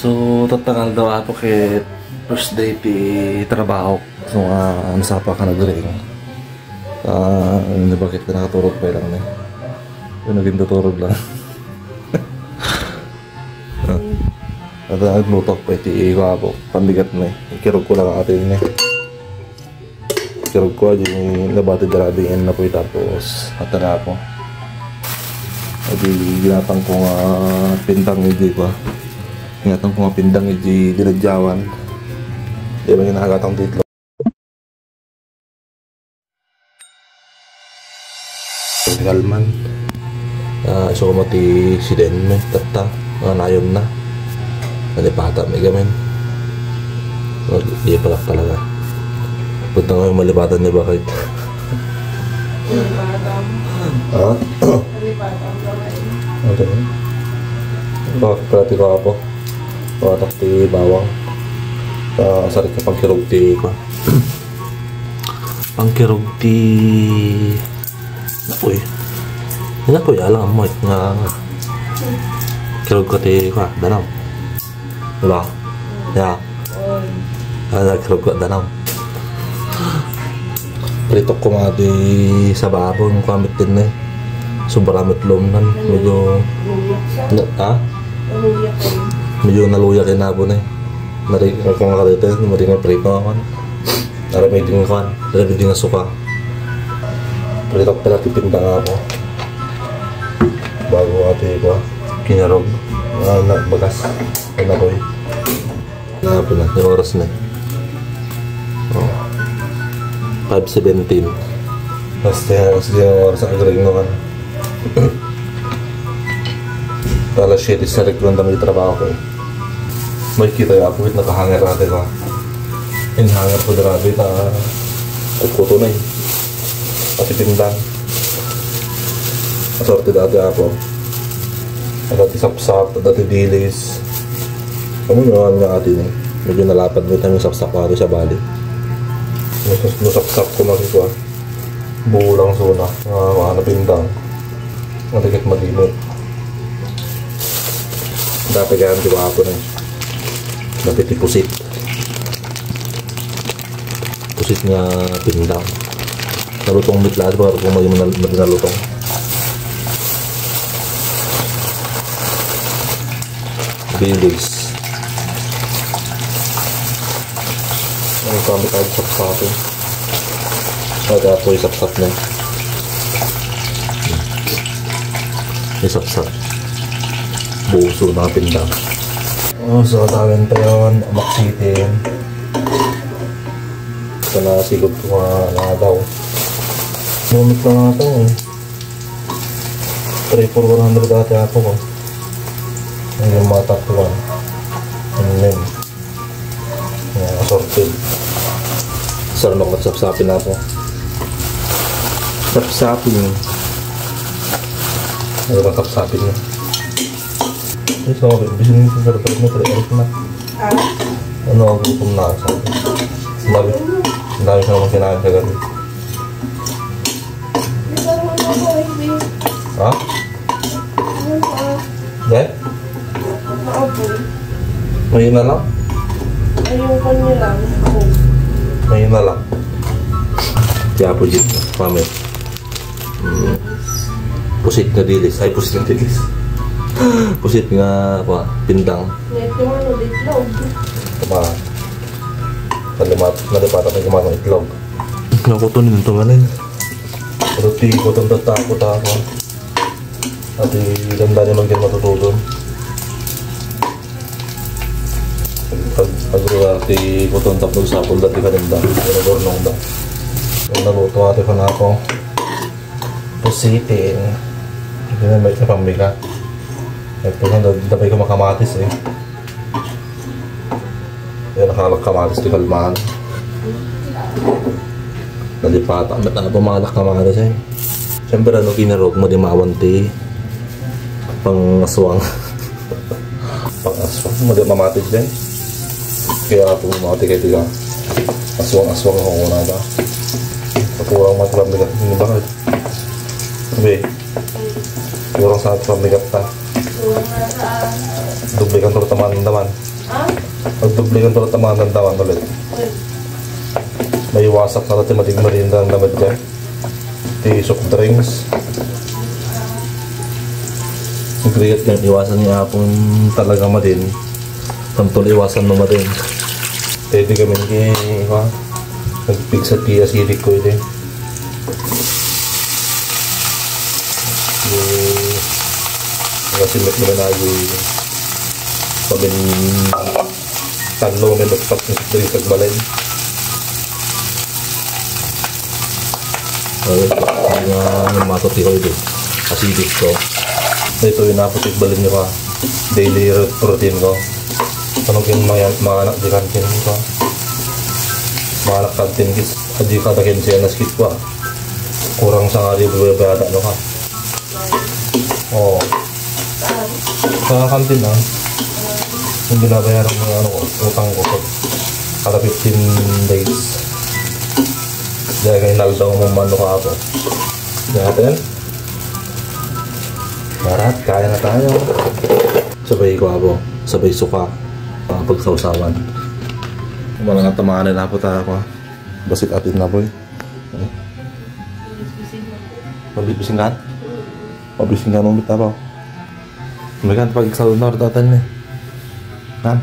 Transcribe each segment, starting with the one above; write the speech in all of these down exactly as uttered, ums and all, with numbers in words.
So, tatta nga aldaw, Apo, ket first day ti trabaho. So, ah, nasapa ka nagring. Ah, hindi, bakit ka nakaturog pa lang ni? Yung naging tuturog lang. At nagluto pa iti iko, Apo. Pambigat na eh. Ikirog ko lang atin ni. Kirog ko, di nabati dara di en na po, tapos ata na ako. Adi, ginatang ko nga pindang iti ko. Ginatang ko nga pindang iti dinadyawan. Di ba ginagatang ti itlog? Kalman. Ah, isu ko met ti siden mi, tatta, nga nayon na. Nalipatan mi gamin. Di pala talaga. Punta ngayon malipatan ni bakit? Nalipatan. Ha? Nalipatan ka ngayon. Okay. Bakit pala ti ko, Apo? Watak ti bawang. Ah, sarit ka pagkirog ti ko. Pangkirog ti, naku, eh. Naku, eh, alam mo, eh, nga, kirog ko ti, kwa, danam. Diba? Ya. Ah, nagkirog ko, danam. Pritok ko nga di sa babon, kwa, mitin, eh. Sobra met lomnan. Medyo, na, ha? Medyo naluyak inabo na, eh. Nari, kung nga dito, nari nga prito naman. Nari may ding kwan, nari may ding suka. Prito pala ti pindang, Apo. Bago ati ko, kinarog. Ah, nagbagas. Ano ko eh? Ano pala? Yung oras na. Oh. Five seventeen. Basta, basta yung oras ang agree mo, ano? Alas siyete sa rek lang dami trabaho ko eh. May kita yung apuit nakahanger natin ba? Yung hanger ko grabe ta kukuto na eh. Pati pindang. Asorte dati apo. Dati sapsap, dati dilis. Ano yung ano nga atin eh. Medyo nalapad mo tayo sapsap nga sa bali. Nus-, nusapsap ko makikuha. Bulang suna. Ah, mga napindang. Matikit malimit. Dati ganyan, di ba, apo na eh. Dati ti pusit. Pusit nga pindang. Nalutong mit lahat, para kung may manal-, madi nalutong. Bilis. Ang kami kahit sapsapin. Pag apoy sapsap na. Isapsap. Buso na pindang. Oh, so tawin pa yun. Maksitin. Ito na sigod ko nga nadaw. Ngunit na nga ito eh. Three for one hundred dati ako ko. Ayun yung mga top one. And then, ayan, assorted. Sarap ako sapsapin ako. Sapsapin. Ayun ang sapsapin niya. Ay, sorry. Bisin yung sarap mo, pre. Alis na. Ha? Ano, gutom na ako. Ang dami, ang dami ko naman kinain kagabi. Di ba naman ako, Ivy? Ha? Ano pa? Dahil? Maapoy. Ngayon na lang? Ay, yung kanya lang. Ako. Ngayon na lang. Kaya po dito, pamit. Mm. Pusit nga dilis. Ay, pusit nga dilis. Pusit nga, pa, pindang. Ngayon, yung ano, itlog. Tama. Nalimat-, nalipatan ko yung mga itlog. Nakuto nito nga rin. Pero ti ko itong tatako-tako. At i-, ganda naman kayo matutulog. Pag, pag, pag, ti ko itong tapos sapul dati ka rin da. Pero dornong da. Yung naluto ate ko na ako. Pusitin. Hindi na may kapambigat. Ito na, dapay ko makamatis eh. Yan, nakalak kamatis ti kalman. Nalipatan. Ba't ano pa mga kamatis eh? Siyempre, ano, kinarog mo, di mawan ti pangaswang. Pangaswang. Madi mamatis din. Kaya ako mamati kay tiga. Aswang-aswang ako na ba? Kapulang mati pambigat. Hindi ba? Sabi, kurang sa pambigat ta. Doble kan taman naman. Agdublingan to, tamaan dandaman ulit. Maiwasak na ti matigmarinan na medya. Ti soft drinks. Agree ka, iwasan ni Apong talaga madin. Tantol iwasan no madin. Pwede kami ni, ha? Nagpigsa ti acidic ko iti. Yung, mga simit mo na lagi. Pabin, tanlo, may nagpat-, nagpigsa balay. Ay, nga, yung mato ti oil, eh. Acidic ko. Ito yung naputik balin nyo ka. Daily rut-, routine ko. Ano yung mga, mga anak di kantin ko? Mga anak kantin, kis-, adi ka takin siya na skip ko, ah. Kurang sa nga di bebeyada, no ka? Oo. Sa kantin, ah. Yung binabayaran mo, ano ko, utang ko, pag kada fifteen days. Dahil kayo naldaw mo man, no ka ako. Natin. Marat, kaya na tayo. Sabay ko, abo. Sabay suka. Mga pagsawsawan. Wala nga tamaan na po tayo, ako. Basit atin na, boy. Mabising ka? Mabising ka, mamit na po. Megan, pag-exhaust na, tatan ni. Ha?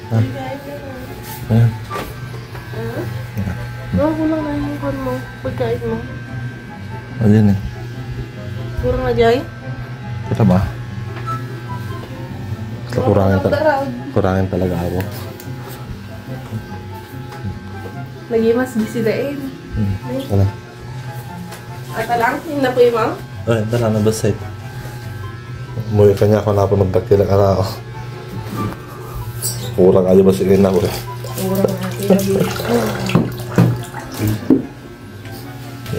Ha? Ayan. Ah? Baka kulang na yung kuwan mo, pagkain mo. Ayan eh. Kurang na, Jai? Kita ba? Basta kurangin tal-, kurangin talaga ako. Lagi mas busy dain. Hmm. Ano? Ata lang, yung napuy mo? Ay, ata lang, nabasay. Muwi ka niya ako na ako magdakil ang araw. Kurang aja ba sige na, pre? Kurang aja lagi.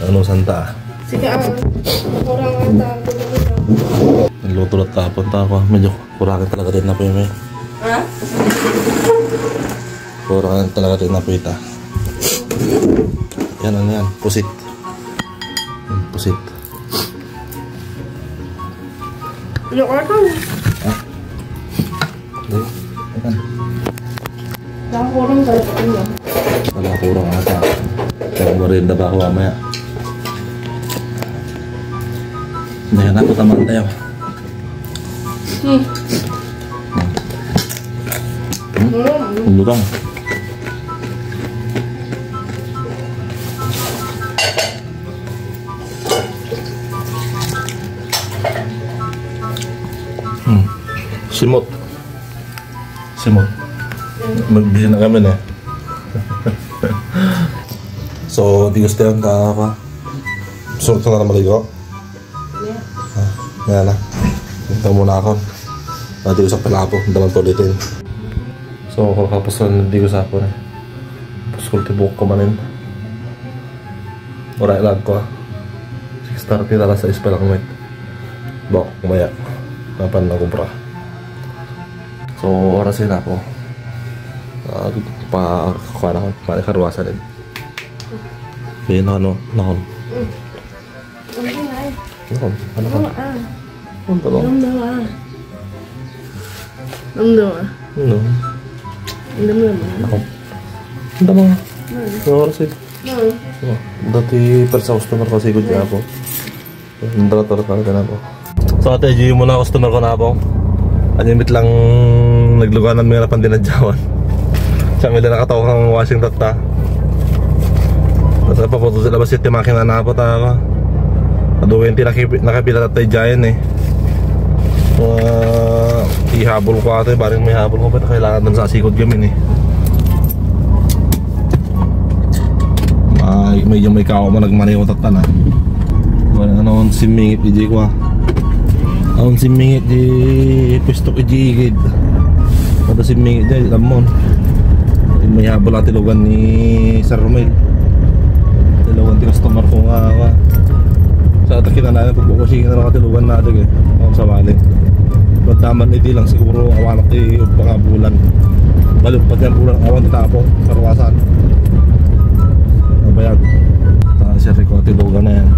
Ano, santa? Sige, ah. Kurang ata. Luto lang tapon ta ako. Medyo kurangan talaga din na po yun, eh. Ha? Kurangan talaga din na po ita. Yan, ano yan? Pusit. Yan, pusit. Ano ka ito? Ha? Dali, ayan. Nakakurang talaga ito. Wala, kurang ata. Kaya merienda ba ako mamaya? Ayan, ako, tamaan tayo. Hmm. Hmm? Ang lutang. Hmm. Simot. Simot. Magbili na kami na. So, di gusto yan, ta-, pa. Suot ka na maligo? Ah, yan na. Ito muna ako. Dati ko sa palapo, daman to dito yun. So, kapos na di ko sa ako na. Puskol ti buhok ko manin. Ora ilag ko, ah. Six thirty na, alas sais pa lang, wait. Bok, maya. Napan na kumpra. So, oras yun ako. Ah, pa, kuha na ako. Mali karwasan din. Yun, ano, nakon. Mm. Ano na eh? Nakon, ano ka? Ano ah? Ano ka? Ano daw ah? Ano daw ah? Ano? Ano daw ah? Nakon. Ano daw ah? Ano? Ano oras eh? Ano? Oh, dati pa sa customer ko, sigod niya ako. Ang dala-dala talaga na po. So, ate, G, muna customer ko na po. Animit lang nagluganan mo yung napandinadyawan. Siya may nakatawa kang washing tatta. Tapos paputo sila ba si makina na po ta ako. Aduyan ti naki-, nakapila tatta Giant eh. Ah, ihabol ko ate, baring may habol ko pa, kailangan dun sa sikod kami ni. Ay, medyo may kawa mo nagmaneho tatta na. Wala, ano, ang simingit, iji ko, ah. Ang simingit, di pwesto, iji igid. Kada simingit, di, alam mo. May habol ang tilugan ni Sir Romel. Tilugan ti customer ko nga, ah. Sa akin na lang, pag-uusingin na lang ang tilugan natin, eh. Ang sa bali. Pagdaman, iti lang siguro, awan ti pangabulan. Balik pa dyan, bulan, awan ti tapo, karwasan. Nabayag. Ah, Sir Rico, tilugan na yan.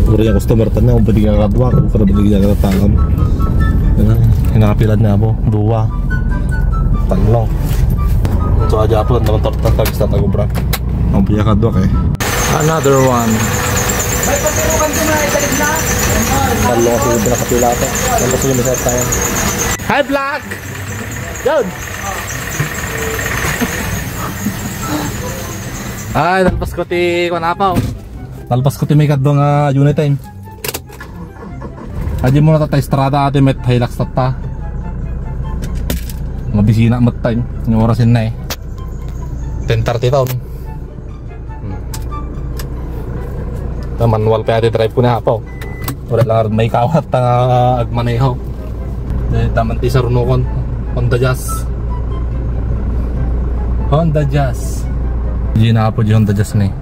Uray a customer tayo, pwede ka kadua, kung pwede ka kadua. Ayan, hinapilad na po. Dua. Tatlo. So, aja po, naman torta, tagis na tagubra. Ang pwede ka kadua, kay. Another one. Tatlo kasi yung pinakapila ata. Ang gusto yung isa tayo. Hi, vlog! Yun! Ay, nalpas ko ti kuan, Apaw. Nalpas ko ti may kadwa nga unit time. Adi mo na tatta estrada ati met Hilux tatta. Mabisina met time. Yung oras na eh. Ten thirty taon. Hmm. Ta manual pa ati drive ko na, Apaw. Wala lang may kawat ta agmaneho. Dahil taman ti sarunukon. Honda Jazz. Honda Jazz. Di na po di Honda Jazz ni.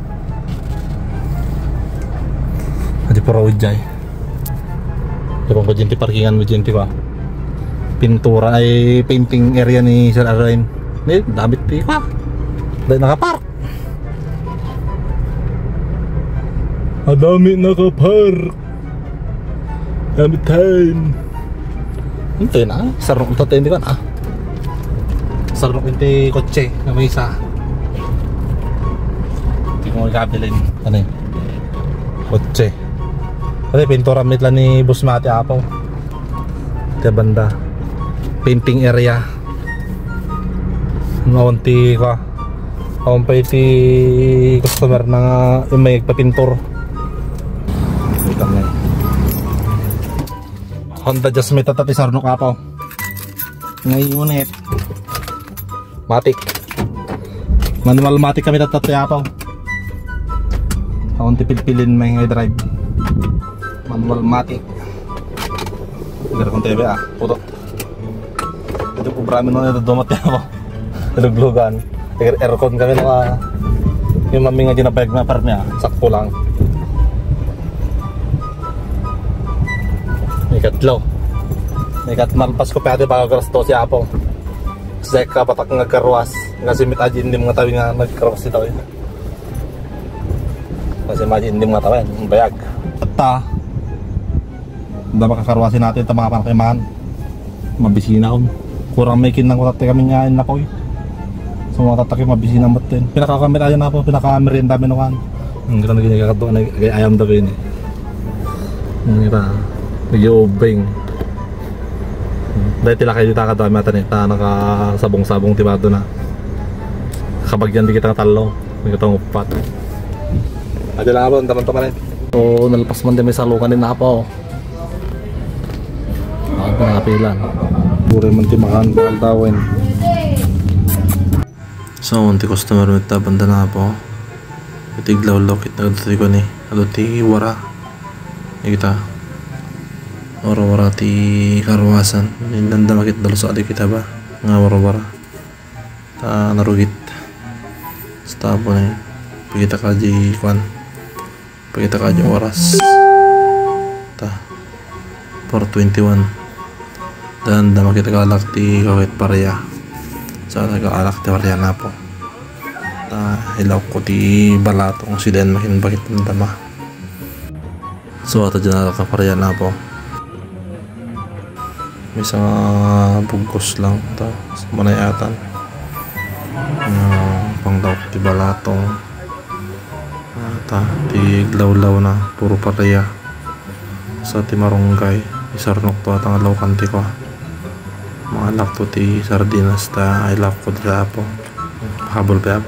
Adi puro ujay. Di ba ko dyan ti parkingan mo dyan ti ba? Pintura ay painting area ni Sir Arwin. Ni, damit ti ba? Dahil nakapark. Adami nakapark. Dami time. Ito na, sarong ito, hindi ko na. Sarong iti kotse, na may isa. Hindi ko magkabilin. Ano yun? Kotse. Kasi pintura mitla ni Boss Mati, Apaw. Iti banda. Painting area. Noon ti, kwa. Awan pa iti customer na nga may agpapintor. Kita mo. Honda Jazz met tatta ti sarnok, Apaw. Ngay unit. Matic. Manual matic kami tatta ti Apaw. Awan ti pilpilin may ngay drive. Manual matic. Gara kong T V ah. Puto. Ito po, brami na ito dumat ako. Luglugan. Air aircon kami na yung mami nga ginapayag na parmi ah. Sakto lang. May katlo. May kat malpas ko pati pagkarasto si Apo. Sa kapatak nga karwas. Kasi may taji hindi mga tawi nga nagkarwas ito eh. Kasi maji hindi mga tawi. Bayag. At ta. Da makakarwasin natin ito mga panakiman. Mabisina on. Kurang may kinang ko tattay kami nga napoy. So mga tattay mabisina mo din. Pinakakamit ayan na po, pinakamerienda minuan. Ang ganda na ginagawa na gay ayam da bini. Ang ira. Nag-iubing. Dahil tila kayo dita kadami ata ni ta nakasabong-sabong ti bado na. Kabagyan di kita nga talo. May katang upat. Adi lang ako, ang taman-taman eh. So, nalpas man din may salukan din na po. Ang pinapilan. Puro man ti makan, pagkantawin. So, ang ti customer mo ita banda na po. Iti iglawlaw kit na ito ko ni. Ito ti wara. Ikita. Wara-wara ti karwasan. Nindanda makit dalos adi kita ba? Nga wara-wara. Ta narugit. Stabo na yun. Pagkita ka di kwan. Pagkita ka di oras. Ta. Four twenty-one. Dan da makita ka alak ti kawit pareya. Sa alak ti pareya na po. Ta ilaw ko ti balatong si den makin bakit ang dama. So, ato dyan na kaparya na po. May isang bugkos lang. Ta, sa manayatan. Ah, pangdaw ti balatong. Ah, ta, ti iglawlaw na. Puro pareya. Sa ti marunggay. Isarnok to atang alaw kanti ko. Mga anak to ti sardinas ta. I love ko dira po. Habol pa.